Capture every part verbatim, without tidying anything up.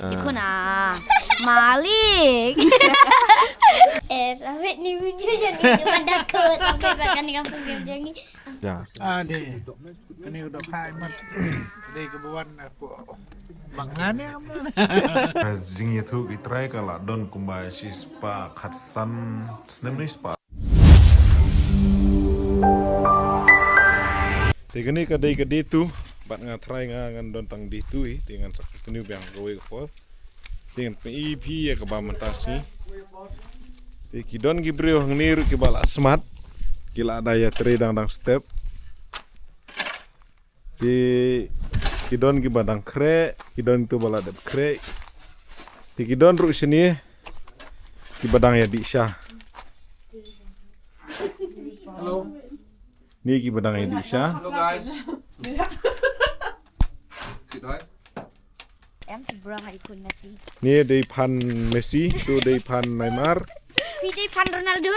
Dei khun ah. Malik. Eh, sampai ni video jong ngi, dia pandang kot, sampai bahkan ni kampung dia jong ngi. Ya. Ah, dei. Kane u dok hai mat. Dei ka buan aku. Bang nane am nane. Jingïathuh ki trai ka la don kumba shispah khatsan snem, ne shispah. Te kane ka dei ka day two, bad nga trai nga ngan don tang day two i, te ngan sa continue biang kawei ka por. Te ngan pyni ïa phi ïa kaba mynta sngi. Te ki don ki briew hangne ruh kiba la smat, ki la da ïatrei dang dang step. Te ki don kiba dang khreh, ki don kiba la dep khreh. Te ki don ruh shane kiba dang ïadih sha. Hello. Ni kiba dang ïadih sha. Hello guys. Sit hoi. Em, seberang ai kun Messi. Ni dei phan Messi, tu dei phan Neymar. Phi dei phan Ronaldo.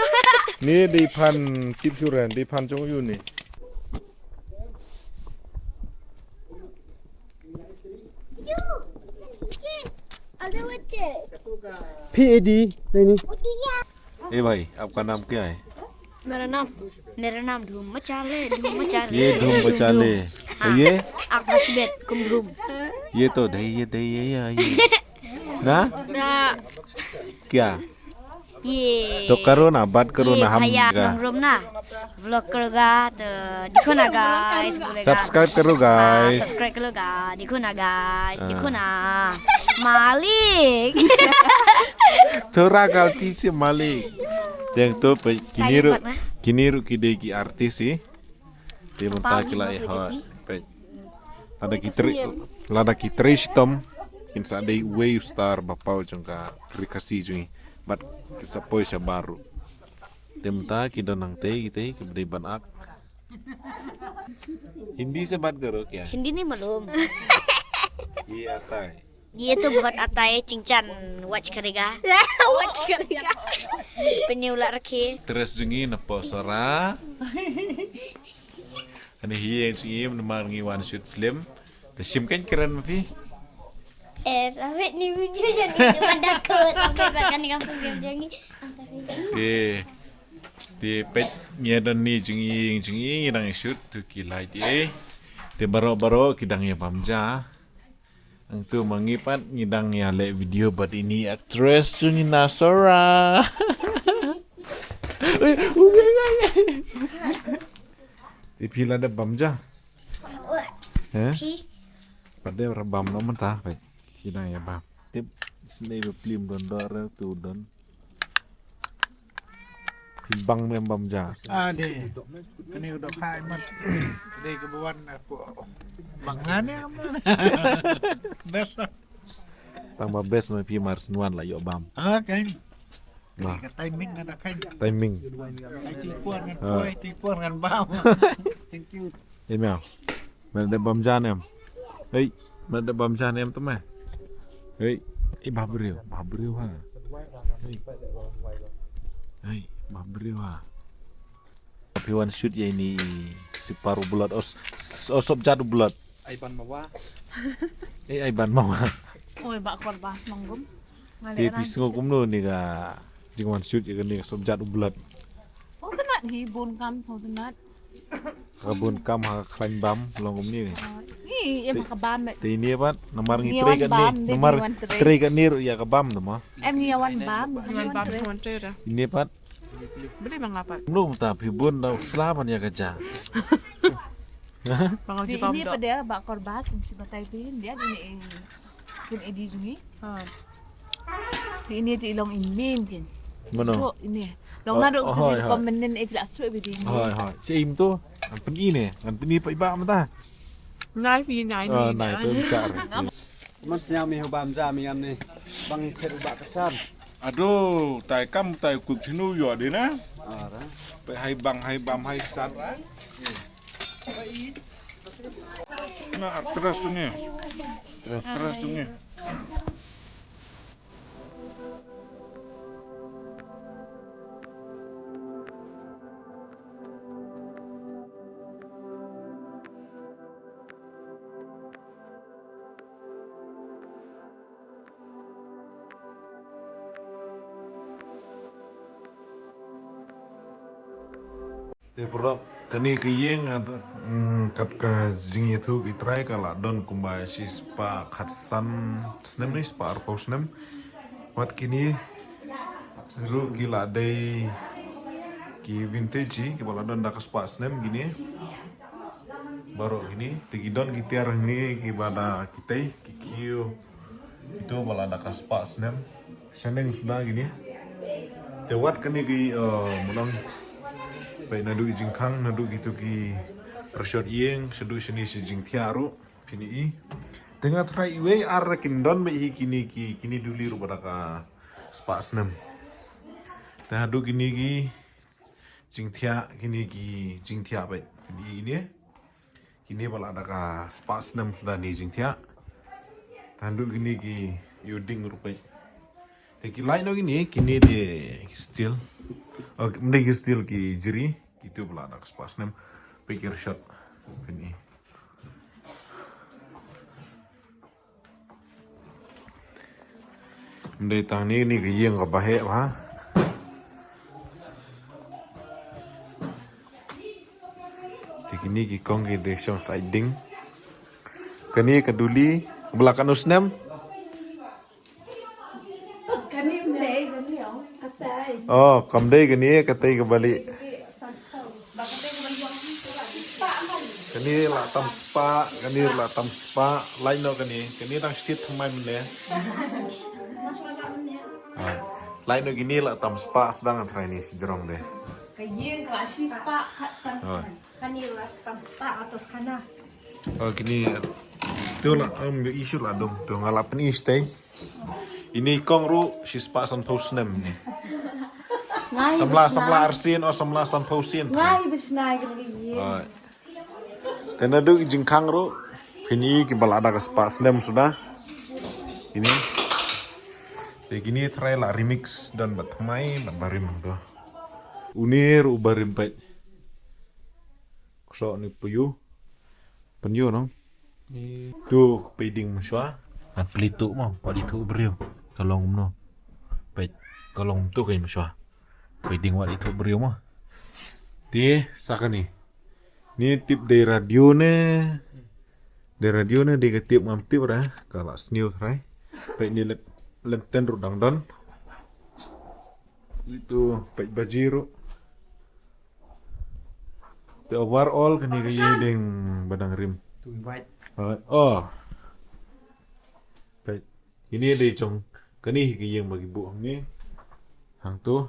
Ni dei phan tip suren, dei phan jong u ni. P A D, dei ni. ए भाई, आपका नाम क्या है? मेरा नाम, मेरा नाम धूम मचा ले, धूम मचा ले, ये धूम मचा ले। हाँ। ये? आकाश बेट कुम धूम। ये तो दही, ये दही, ये, ये, ये। ना? ना। क्या? ये तो करो ना, बात करो ये ना, हम भैया का। नंगरोम ना। Vlog करोगा तो देखो ना guys, बोलेगा। Subscribe करो हाँ, guys। Subscribe करोगा, देखो ना guys, हाँ। देखो ना। मालिक। थोड़ा गलती से मालिक। Teng tu pe kini ruh, kini ruh ki dei ki artis i. Te mynta ki la ïa hot. Pe. Lada ki trei, lada ki trei shitom kin sa dei uwei u star ba paw jong ka ri Khasi jong ngi. Bad ki sa poi shabar ruh. Te mynta ki don hangtei, ki tei, ki ba dei ban ak. Hindi se baat karo kya? हिंदी नहीं मालूम। ये आता है। ये तो बहुत आता है, चिंचान, watch करेगा। Watch करेगा। पन्नी उला रखे। Dress jong ngi na poh Sora. Ani hi jong ngi namar ngi wan shoot film. Te shim kan kren ma phi. Eh, sampai ni video jong ngi, dia pandang kot, sampai bahkan ni kampung dia jong ngi. Te, te peit ngi don ni jong ngi, jong ngi ngi dang shoot tu ki lai te. Te baroh baroh ki dang ïa bam ja. Hangtu ma ngi pat ngi dang ïa leh video bad ini actress jong ngi na Sora. Ui, ui, ui, ui. Te phi la dep bam ja? He? Phi? Pat dep ra bam noh mynta, peit. Ki dang ïa bam. Tip sngewbha plim don dor tu don. Phi bang ne em bam ja? Ah, dei. Kane u dok hai mat. Dei ka buan aku. Bang nane am nane. Best. Tang ba best ma phi mar snwan la ïoh bam. Ah, kan. Bah. Ka timing nga da kan. Timing. Ai ti por ngan poi, ti por ngan bam. Thank you. Ei miaw. Mel da bam ja ne em. Hei, mel da bam ja ne em tu me. Hei, ei bah briew, bah briew ha. Hei. Hei, bah briew ha. Phi wan shoot ïa ini i sipar u blot os, os sop jat u blot. Ai ban mawa. Eh, ai ban mawa. Oi, ba kor bas nong gum. Te phi sngew kumno ni ka jingwan shoot ïa kane ka sop jat u blot. Sngewtynnat hi bun kam sngewtynnat. Ka bun kam ha ka khlaiñ bam long kumne. Ni em ka bam. Te ini pat namar ngi trei katne, namar trei katne ruh ïa ka bam da ma. Em ni wan bam. Wan bam wan trei da. Ini pat. Beli bang apa? Mlu ta phi bun da u sla ban ïa ka ja. Bang ji bam. Ini pada ba kor bas shi batai pin dia ini. Kin edi juni. Ha. Ini ti long in min kin. Mano? Ini. Long na ro tu kom menen e fila su bi di. Hoi hoi. Che im tu. An peni ne. An peni pa iba mata. Nai pi nai. Ah, nai tu bichar. Mas nyam mi hubam ja mi am ni. Bang chet uba kesan. Aduh, tai kam tai kup chinu yo di na. Ara. Pe hai bang hai bam hai sat. Na, terus tu ni. Terus tu ni. Te paralok, kane ka ïing, ah, mm, kat ka jingïathuh ki trai ka la don kumba shispah khatsan snem ne shispah arphew snem. Wat kine ruh ki la dei ki vintage, kiba la don da ka spah snem kine. Baroh kine, te ki don ki tiar hangne kiba da kitei, ki kiew. Kito ba la da ka spah snem. Shaneng suda kine. Te wat kane ki, eh, mynno. Peit naduh i jingkhang, naduh kito ki rshot ïing, shaduh shane shi jingthiah ruh. Phin i. Te nga tharai iwei ar kin don beit hi kine ki, kine duli ruh ba da ka spah snem. Te haduh kine ki jingthiah, kine ki jingthiah beit. Kine, kine. Kine ba la da ka spah snem suda ne jingthiah. Te haduh kine ki ïoh ding ruh beit. Te ki lait noh kine, kine de steel. Oh, ym dei ki steel, ki jri. Kito ba la da ka spah snem. Peit ki rshot. Peit ni. Ym dei tang ne, ne ka ïing kaba heh bha. Te kine ki kong ki dei shong side ding. Kane ka duli, ba la katno snem? Kane ym dei, kane ong. Katai. Oh, kam dei kane, katai kaba lieh. Kane la tam spah, kane la tam spah, lait noh kane, kane dang shit thymmai mynne. Ah, lait noh kane la tam spah sdang, trai ni shi jrong de. Ka ïing ka la shi spah, ka tam. Oh. Kane la tam spah, atas kana. Oh, kane, tu la, um, issue la dum, tu nga la pyni shatei. Ine i kong ruh, shi spah sanphew snem ne. Ngai, samla, samla arsien, oh, samla sanphew sien. Ngai, ba shna kane ka ïing. Ah. Te naduh i jingkhang ruh, kine kiba la da ka spah snem suda. Kine. Te kine trai la remix don ba thymmai, ba barim tu. Une ruh barim peit. Kso ni puyu. Pynïoh noh. Eh. Tu pei ding mynshuwa. Ngan plie tuh mo, wat ithuh briew. Ka long kumno. Peit, ka long tu ka mynshuwa. Pei ding wat ithuh briew mo. Te sa kane. Ni tip dei radio ne. Dei radio ne, dei ka tip ngam tip ra. Ka la sniew trai. Peit ni lem, lem ten ruh dang don. Itu peit baji ruh. Te overall kane ka ïing dei ba dang rim. Tu invite. Alright. Oh. Peit. Kine dei jong kane ka ïing ba ki buh hangne. Hangto.